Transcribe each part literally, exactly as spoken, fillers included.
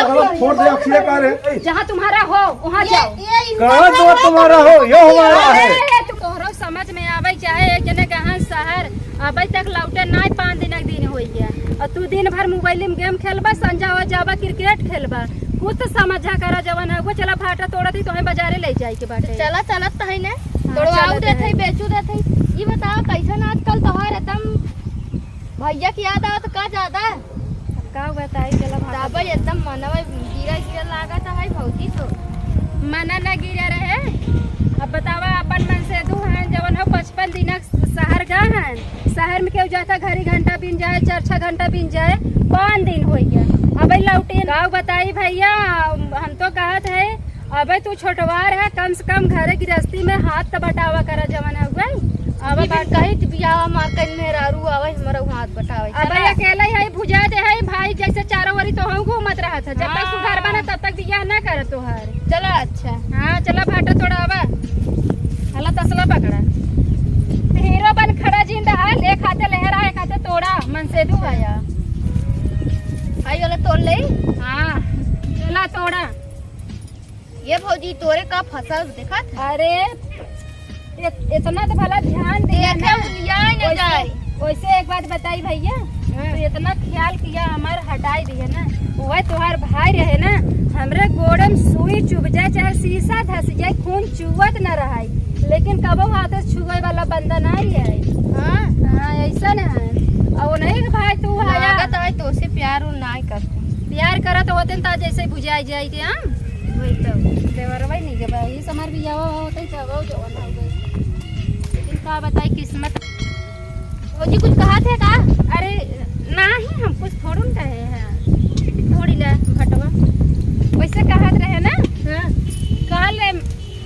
साला फोड़ दे अखिया का रे। जहाँ तुम्हारा हो, वहाँ ये, जाओ। ये इनका कहाँ घर जो है, तुम्हारा हो, यो हमारा अरे, है। ये तो तोहरो समझ में आवे चाहे एक जने गहन शहर, अबे तक लौटे नाई, पाँच दिन के दिन होई गया। और तू दिन भर मोबाइल में गेम खेलबा, संझा हो जाबा क्रिकेट खेलबा। कुछ तो समझा करा जवन है, वो चला भाटा तोड़त ही तोहे बाजारे ले जाए के बाटे। चला, चलत तो है ने, हाँ, तोड़वाऊ चलत देत है। है, बेचू देत है। ई बताओ कैसन आजकल तोहार एकदम भैया की याद आवत का ज्यादा? अब का बताई, चला भाटा तबे तोड़। एकदम मनवा गिरा गिरा लागत है भौजी तो। मना ना गिरा रहे। अब बतावा अपन मन से दू हैं जवन हो पचपन दिन शहर गा हैं, शहर में केहू जाता घड़ी घंटा बीन जाए, चार छह घंटा बीन जाए, पाँच दिन होइ गया, अबे लौटे। का बताई भैया, हम तो कहत है, अबे तू छोटवार है, कम से कम घरे गृहस्थी में हाथ तो बटावा करा, जवन है गई। अब अबे कही बियाह मार कर मेहरारू आवे, हमारा हाथ बटावे। अबे चला। अकेले है, भुजा दे है भाई, जैसे चारों ओरी तो हम घूमत रहत है, जब तक हाँ। सुधार बना तब तक बियाह ना करत तोहार। चला, अच्छा। हाँ, चला भाटा तोड़ा आवा। हला तसला पकड़ा। हीरो बन खड़ा जिंदा है, एक हाथे लहरा, एक हाथे तोड़ा, मन से दू आया। आई वाला तोड़ ले। हाँ, चला तोड़ा। ये भौजी तोरे का फसल देखत? अरे, इत-, इतना तो भला ध्यान दिया देखे ना। उलियाए न वैसे, जाए। वैसे एक बात बताई भैया, हाँ। तू इतना ख्याल किया हमार हटाई दिया ना, वह तोहार भाई रहे ना, हमरे गोड़े में सुई चुभ जाए, चाहे शीशा धस जाए, खून चुवत न रहाई, लेकिन कबो हाथ से छुए वाला बंदा ना रहे। हाँ। हाँ, ऐसा ना है। और नहीं भाई, तू है लागत है तो से प्यार उर ना करते। प्यार करत होते तो आज ऐसे बुझाई जाई थे हम। वही तो। देवरवा ही नहीं के भाई, इस हमार बियाह होते तो वो जवान हो गई। लेकिन का बताई किस्मत। भौजी कुछ कहा थे का? अरे नाही, हम कुछ थोड़ू न कहे हैं। थोड़ी ले भटवा। वैसे कहत रहे ना? हाँ। कल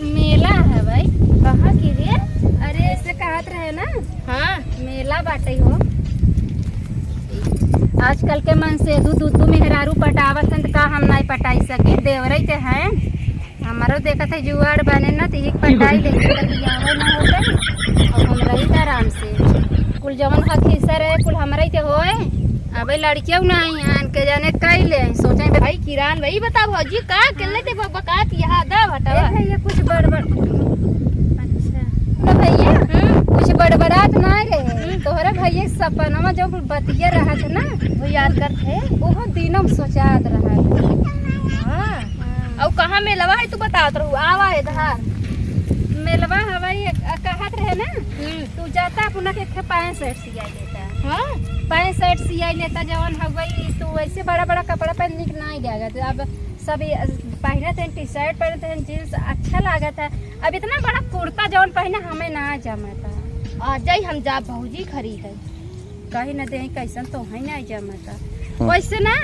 मेला है भाई। कहाँ की रे? अरे ऐसे कहत रहे ना? हाँ। मेला बाटे हो। आजकल के मन से दू, दू, दू मेहरारू पटावत हैं, त का हम नाई पटाई सकी? देवरई ते हैं, हमरो देखत है जुआड़ बने ना, त एक पटाई लेकिन त बियाह ना होते, अब हम रही त आराम से। कुल जवन हक हिस्सा रहे, कुल हमरा ही ते होए। अबे लड़कियों नाई हैं, के जाने कई ले, सोचे भाई किरान भाई बता भौजी का, के ले ते बका किया दा भटवा। ए भैया, कुछ बड़बड़, अच्छा। तो भैया, हम्म। कुछ बड़बड़ात ना रहे। हम्म। तोहरे भैया के सपनवा जो बतिया रहत ना, वो याद करत है? ओहो दिनों में सोचात रहत। हाँ। हाँ। अउ कहाँ मेलवा है तू बतावत रहू? आवा है इधर। मेलवा हवाई एक, अ, कहत रहे ना, हम्म। तू जाता अपना के एक ठे pant shirt सियाई लेता। हाँ। Pant shirt सियाई लेता जवन हवाई, तू वैसे बड़ा बड़ा कपड़ा पहन निक नाई लागत। अब सब ये, अ, पहनत हैं T-shirt, पहनत हैं jeans, अच्छा लागत है। अब इतना बड़ा कुर्ता जौन पहिने हमें ना जमता। आ जाई हम जा भौजी खरीदे। कहीं न देई कैसन तो है ना जमता। हाँ। वैसे ना,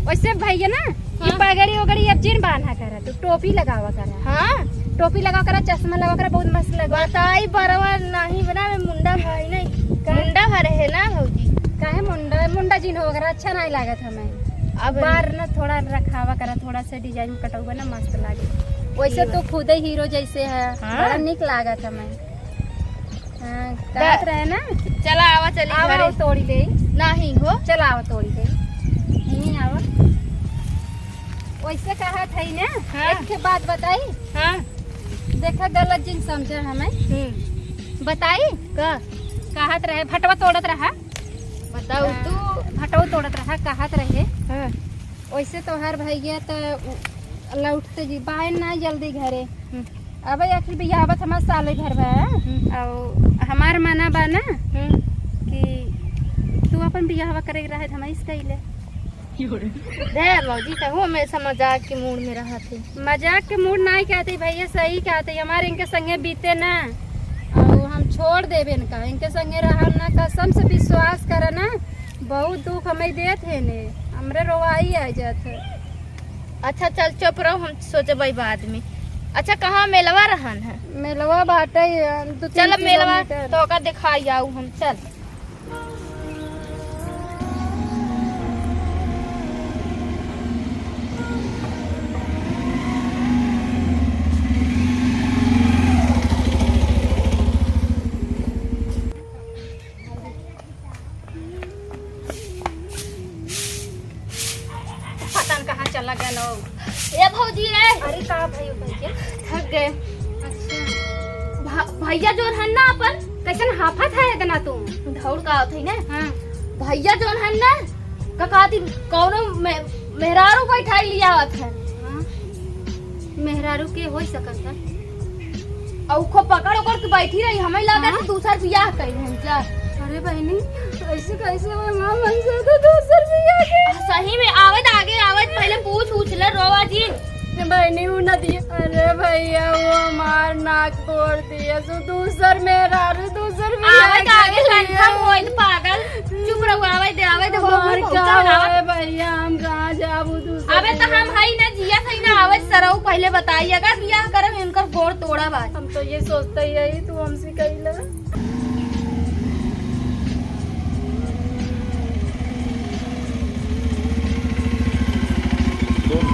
वैसे भैया ना, ये हाँ। पगड़ी वगड़ी अब जिन बांधा करा, तू टोपी लगावा करा। हाँ। टोपी लगावा करा, चश्मा लगावा करा, बहुत मस्त लगा। बताई बरवा नहीं बना, मैं मुंडा भाई नहीं। का? मुंडा भरे है ना भौजी। काहे मुंडा, मुंडा जिन हो करा, अच्छा नहीं लागत हमें। अब बार न थोड़ा रखावा करा, थोड़ा सा design कटौबा ना मस्त लागे। वैसे तो खुदे हीरो जैसे है, हाँ। बड़ा निक लागत हमें। हाँ, कहत रहे ना। चला आवा चली आवा घरे। आओ तोड़ी दे। नहीं हो। चला आवा तोड़ी दे। यहीं आवा। वैसे कहत है ना, हाँ। एक ठे बात बताई। हाँ। देखा गलत जिन समझे हमें। हम्म। बताई? का? कहत रहे, भटवा तोड़त रहा। बताओ हाँ, तू। भटवा तोड़त रहा, कहत रहे। हाँ। वैसे तोहार भैया त उ-, लौटते जी, बायन ना जल्दी घरे। हम्म। अबे आखिर बियाह बस हमार साले भर बा, हम्म। अउ हमार मना बा ना हम्म। कि तू अपन बियाहवा करे के रहे, त हम इस कइले। दे भौजी, तहू हमेशा मजाक के mood में रहत है। मजाक के mood नाई कहते भैया, सही कहते, हमारे इनके संगे बीते ना, अउ हम छोड़ देबे इनका, इनके संगे रहम ना, कसम से विश्वास करा ना। बहुत दुख हमें देत है ने, हमरे रोवाई आ जात है। अच्छा चल चुप रहो, हम सोचबई बाद में। अच्छा कहाँ मेलवा रहन है? मेलवा बाटे, अ, दो तीन चल मेलवा किलोमीटर। तो ओका दिखाई आऊ हम, चल। पता न कहाँ चला गया लोग। ए भौजी रे। अरे का भाई भैया? थक गए। अच्छा। भा-, भैया जोन हन ना अपन, कैसन हाफत है इतना तू? दौड़ का आवत है ना? हाँ। भैया जोन हन ना, का कहती कौनो मे-, मेहरारू बैठाई लिया आवत है। हाँ। मेहरारू के हो सकत है? अउ खूब पकड़ ओकड़ के बैठी रही, हमें लगा हाँ? कि दूसर बियाह कइल हन जा। अरे बहिनी, ऐसे कैसे हो माँ, मन से तो दूसर बियाह के। सही में आवत आगे आवत पहले पूछ उछ ले रोवा जिन। बहिनी उ नदी, अरे भैया वो हमार नाक फोड़ दिया, सो दूसर मेहरारू दूसर बियाह आवत आगे के लिए। Confirm होइत पागल, चुप रहो, आवे दे, आवे दे, हमार बहुत का पहुंचा ना। है भैया, हम कहाँ जाबू दूसर अबे तो बियाह? हम हई ना जिया सही ना आवत सरऊ पहले बताई, अगर बियाह करब इनकर गोड़ तोड़ा बात। हम तो ये सोचते ही यही तू हमसे कही लगा। सुन,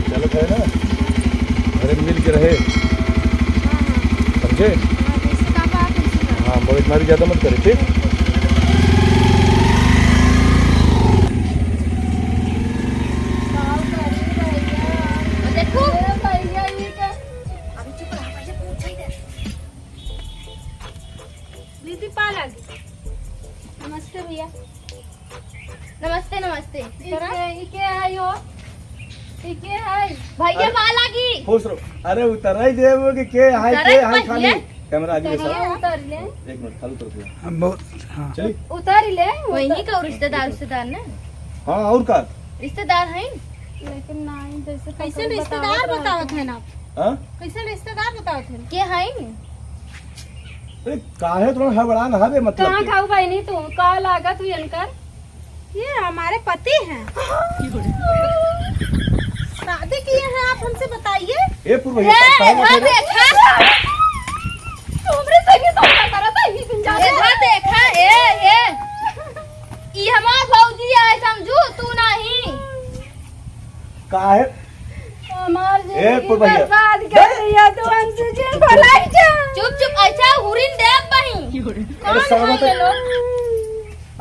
गलत है ना, घरे मिल के रहे, हाँ, हाँ। समझे? हाँ, जैसे का बात है, उसी का। हाँ, मगजमारी ज्यादा मत करे, ठीक? का करी भैया? देखो। ए भैया, ये का? अभी चुप रहा, भैया, पूछा ही दे। दीदी, पा लागी। नमस्ते भैया। नमस्ते, नमस्ते। इके, इके आई हो? इके आई? भैया, अरे, पा लागी। खुश रहो। अरे, उतराई देबो कि के आई, उतरे के आई पहिले। खाली। कैमरा आगे उतरिए, साहब। उतरिए। एक मिनट, खाली उतर दिया। हम बहुत, हाँ। चलिए। उतर ले, वही उतर। का रिश्तेदार, रिश्तेदार ना? हाँ, और का? रिश्तेदार हैं? लेकिन नहीं, जैसे कैसे पता रिश्तेदार बतावत बतावत रहते हैं। हैं आप? हाँ? कैसे रिश्तेदार बतावत हैं? के हैं? अरे, काहे तोरा हड़बड़ान हवे, मतलब कहाँ के? खाऊ बहिनी तू? का लागत हुई इनकर? ये हमारे पति हैं। शादी किए हैं आप, हमसे बताइए। ए, पूर्व ए, ये का, का इधर मतलब? देखा। तू हमरे संगे धोखा करत है, ई दिन जाने। इधर देखा, ए, ए। ई हमार भौजी है, समझू, तू नहीं। काहे? हमार ए, जिंदगी पुरवैया। बर्बाद कर दिया तू हमसे, जिन भलाई जा। चुप, चुप, ऐसा हुरिन देव बही। अरे, कौन सरवा है तो ये लोग?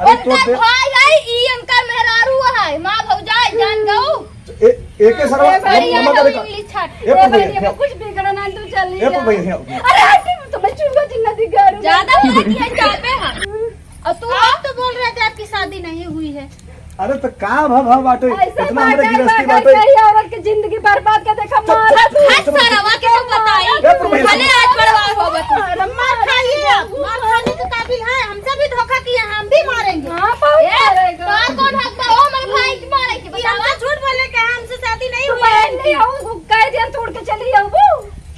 अरे, तो उनकर दे- भाई है, ई उनकर मेहरारू है, माँ भौजाई, जान गऊ। ए, एके सरवा, ए, भैया, मम्मा का तो देखा। इंग्लिश छाट। ए, ए, पुरवैया, भैया, हियाँ। कुछ बिगड़ा ना, तू चल ए, जा। पुरवैया, हियाँ। अरे, हट, तुम्हें चुनवा जिन्ना दिखा रहा हूँ। ज्यादा बोलती है, चापे है। और तू आप तो बोल रहे थे आपकी शादी नहीं हुई है। अरे तो का भा, भा बाटे? ऐसे इतना हमरे बाटे, गिरस्ती बाटे, बाटे। कई औरत के जिंदगी बर्बाद कर देखा, चुप, मारा चुप, तू। चुप, चुप, हट, चुप। सरवा के तो बताई। ए, प्रभु भले आज बड़वा हो बतू। अरे मार खाइए आप, मार खाने के काबिल है, हमसे भी धोखा किया है, हम भी मारेंगे। हाँ, बहुत ए, मारेगा। तोर कौन हक बा? ओ, मेरे भाई के मारे के ये बतावा। हमसे झूठ बोले के है, हमसे शादी नहीं तू हुई है बहन इनकी। नहीं हो, वो कह दिया तोड़ के चली जाओ वो।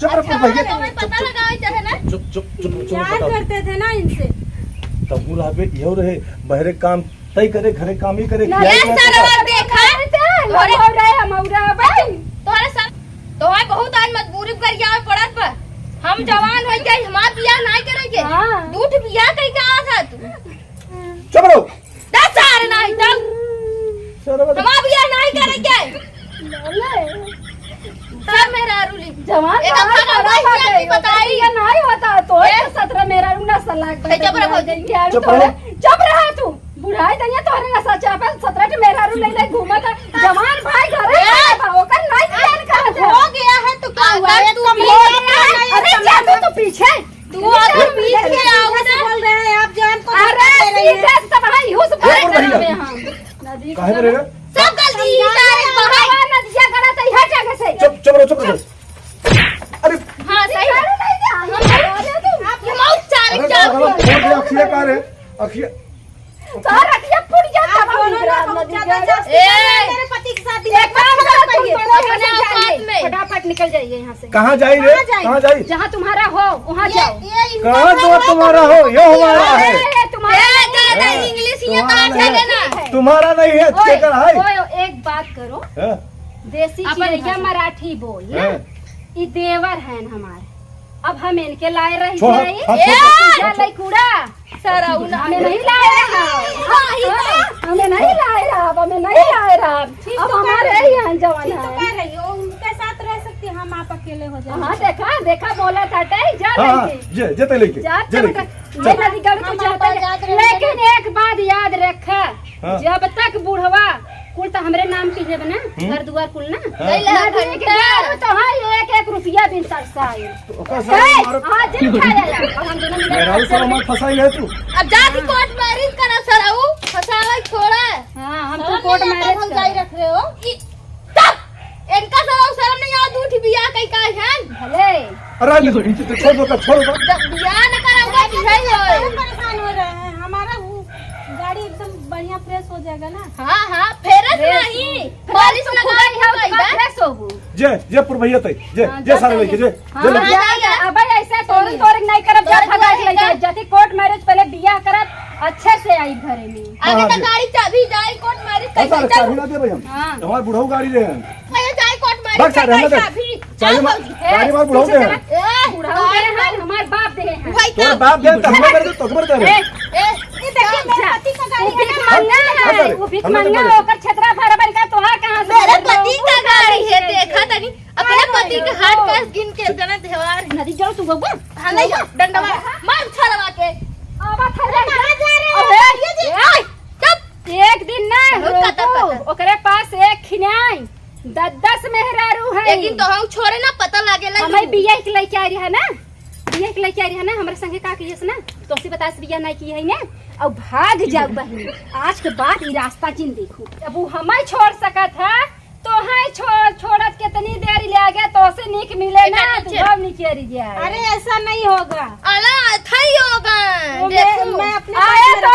चुप रह, अच्छा, भैया। तो मैं पता लगावे चाहे ना। चुप, चुप, चुप, चुप, प्यार बताओ। करते थे ना इनसे। तब वो रहा बे, इहो रहे, बहरे काम तय करे, घरे काम ही करे, ना, खियाए ना, पियाए के सरवा का। देखा। अरे, हम और रहे, हम और रहे, भाई। तोहरे सर, तोहरे बहुत आज मजबूरी में गरियावे पड़त बा। हम जवान हो गए, हमार बियाह नहीं करेंगे। हाँ। दूठ बियाह कहीं का आ था तू? चुप रहो। दस साल नहीं तब। सरवा तो हमार बियाह नहीं करेंगे। सब मेहरारू ली। जवान एक बाहर अपना खड़ा भाई बाटे, की बताई। ये नहीं होता तो ए? सत्रह मेहरारू ना सलाह ए, चुप रहो। चुप रहो। चुप रहा तू। बुढ़ाई दैया तोहरे नशा चापल, सत्रह के मेहरारू ले ले घूमत है। जवान भाई घरे ए! खड़ा बा, ओकर नहीं ध्यान करत है। हो गया है तो क्या हुआ? अगर एक तू कम भी हो गया है। अरे जा तू, तू पीछे। तू अगर पीछे आओ ना। बोल रहे हैं आप जान को अरे धोखा दे रही है। सीधे से भाई, हुस ए, भाई बोल भैया। करावे हम। नदी काहे बोले रे? सब गलती ही सारे बाहर। नदिया गड़ा तो हर जगह से। चुप, चुप रहो, चुप रहो। अरे। हाँ, सही। अरे नहीं, नहीं, हम अरे तुम। ये मौत चारे अरे, जाओ। अरे, अरे, अखिया का रे? अखिया। सारा अखिया फूट गया, आप तब हम दोनों ना निकला बहुत नदी ज्यादा गड़ा। जास्ती ए! मेरे पति के साथ एक काम करो, तुम दोनों यहाँ से अपने जाइए। औकात में। फटाफट निकल जाइए यहाँ से। कहाँ जाई रे? कहाँ जाई? कहाँ जाई? जहाँ तुम्हारा हो, वहाँ ये, जाओ। ये इनका कहाँ घर जो है, तुम्हारा तुम हो? ये हमारा है। ये तुम्हारा ए, नहीं ज्यादा है। इंग्लिश ये तुम्हारा बात नहीं है। है ना। तुम्हारा नहीं है, ओए, केकर है? ओए, एक बात करो। हाँ। देसी अपन चिड़ैया भाषा। मराठी बोल ना। हाँ। ई देवर हैं हमारे। अब हम इनके लाए रही छोड़, जाई। हाँ, छोड़। ए! जा लइकुड़ा। सरऊ ना। हमें नहीं लाए रहा। हाँ, ही तो। हमें नहीं लाए रहा, अब हमें नहीं लाए रहा। ठीक अब तो हमारे कह रही ही हैं जवान ठीक तो है। कह रही हो, उनके साथ रह सकती हैं, हम आप अकेले हो जाएंगे। हाँ, देखा, देखा, बोला था, तय जा हाँ, हाँ, लेके। जे, जे तय लेके, जा, जे चल लेके। बेटा, चल। ये नदी गढ़ को हम जाते आपा हैं। जात रहे लेकिन हैं। एक बात याद रखा, हाँ। जब तक बुढ़वा कुल तो हमरे नाम के है ना, हम्म। घर दुआर कुल ना। हाँ। ले ले, नदी के घंटा। दारू तो है, एक एक रुपया बिन तरसाई। तो ओकर सारे ए, मारो। आज दिन खा जाए, अब हम दोनों मिले मेहरारू सब हमार फंसाई है तू। अब जाती हाँ। कोर्ट मैरिज करा सरऊ, फंसावे छोड़ा। हाँ, हम तो शर्म कोर्ट नहीं आता, मैरिज भौजाई करा। रख रहे हो। ई, चुप! इनका सरऊ शर्म नहीं आवत, उठ बियाह कई का है? भले। अरे, नहीं, नहीं, छोड़ दो, छोड़ दो। जब बियाह न कराऊंगा, तो यही होए। हम परेशान हो रहे हैं, हमारा वो गाड़ी एकदम बढ़िया फ्रेश हो जाएगा ना। हाँ, हाँ, फेरस फ्रेश नहीं, हो। पॉलिश फ्रेश तो लगा खुदा ही के है, गई उसका बा। फ्रेश होबू। जे, जे पुरभैया तई, जे, हाँ, जे जा सारे चल। लेके, जे, हाँ, जे लेके। जा, जा, जा। अब ऐसे तोरन तोरन नहीं करब, जा तोरन भगा के तोरन लेके, जा। जाती कोर्ट मैरिज पहले बियाह करब, अच्छे से आई घरे में। हाँ, आगे हाँ, तो जे। गाड़ी चाबी जाई, कोर्ट मैरिज हाँ, सारे कइसे चाबी जाई? ना दे भाई हम। हाँ। हमार बुढ़ऊ गाड़ी ले हैं। भैया, जाए कोर्ट मैरिज बस, सारे, कइसे हमें तो चाबी? चाबी हाँ, मत, भौजी। ए, गाड़ी हमार बुढ़ऊ पीछे दे चला। हैं। ए, बुढ़ऊ दे हैं, हमार बाप दे हैं। भाई तोर का? बाप दे हैं, तो हमें मेरे तो तोके मेरे दे ए, हैं। ए, ये देखिए, मेरे जा। पति का गाड़ी वो है ना। भिखमंगा है, हाँ, सारे, वो हम लोग भिखमंगा, बोले। ओकर छेतरा भर भर का तोहार कहाँ से मेरे भर पति का गाड़ी है, देखा तनी। अपने पति के हाथ पास गिन के जना देवार। नदी जाओ तू बबुआ। हाँ, नहीं जाओ, डंडवा। मार छलवा के। अब कहाँ जा रहे हो? अबे, ये जी। ए, चुप। एक दिन ना बहुत रोको, खतरनाक है। ओकरे पास एक खिनाई, दस दस मेहरारू है। एक दिन तो हम छोड़े ना, पता लागे ला हमें यूं। बिया के लेके आ रही है ना, बिया के लेके आ रही है ना, हमारे संगे का कहिए से ना, तो से बतास बिया नहीं की है ना, अब भाग जाओ बहिनी, आज के बाद ई रास्ता जिन देखू। अब वो हमें छोड़ सकत है, तो है छोड़, छोड़त कितनी देर ले आ गया, तो से निक मिले ना, एकर तू नीचे। हम निकल गया। अरे ऐसा नहीं होगा। अला, अथई होगा, वो मैं, देखू। मैं अपने आए पास में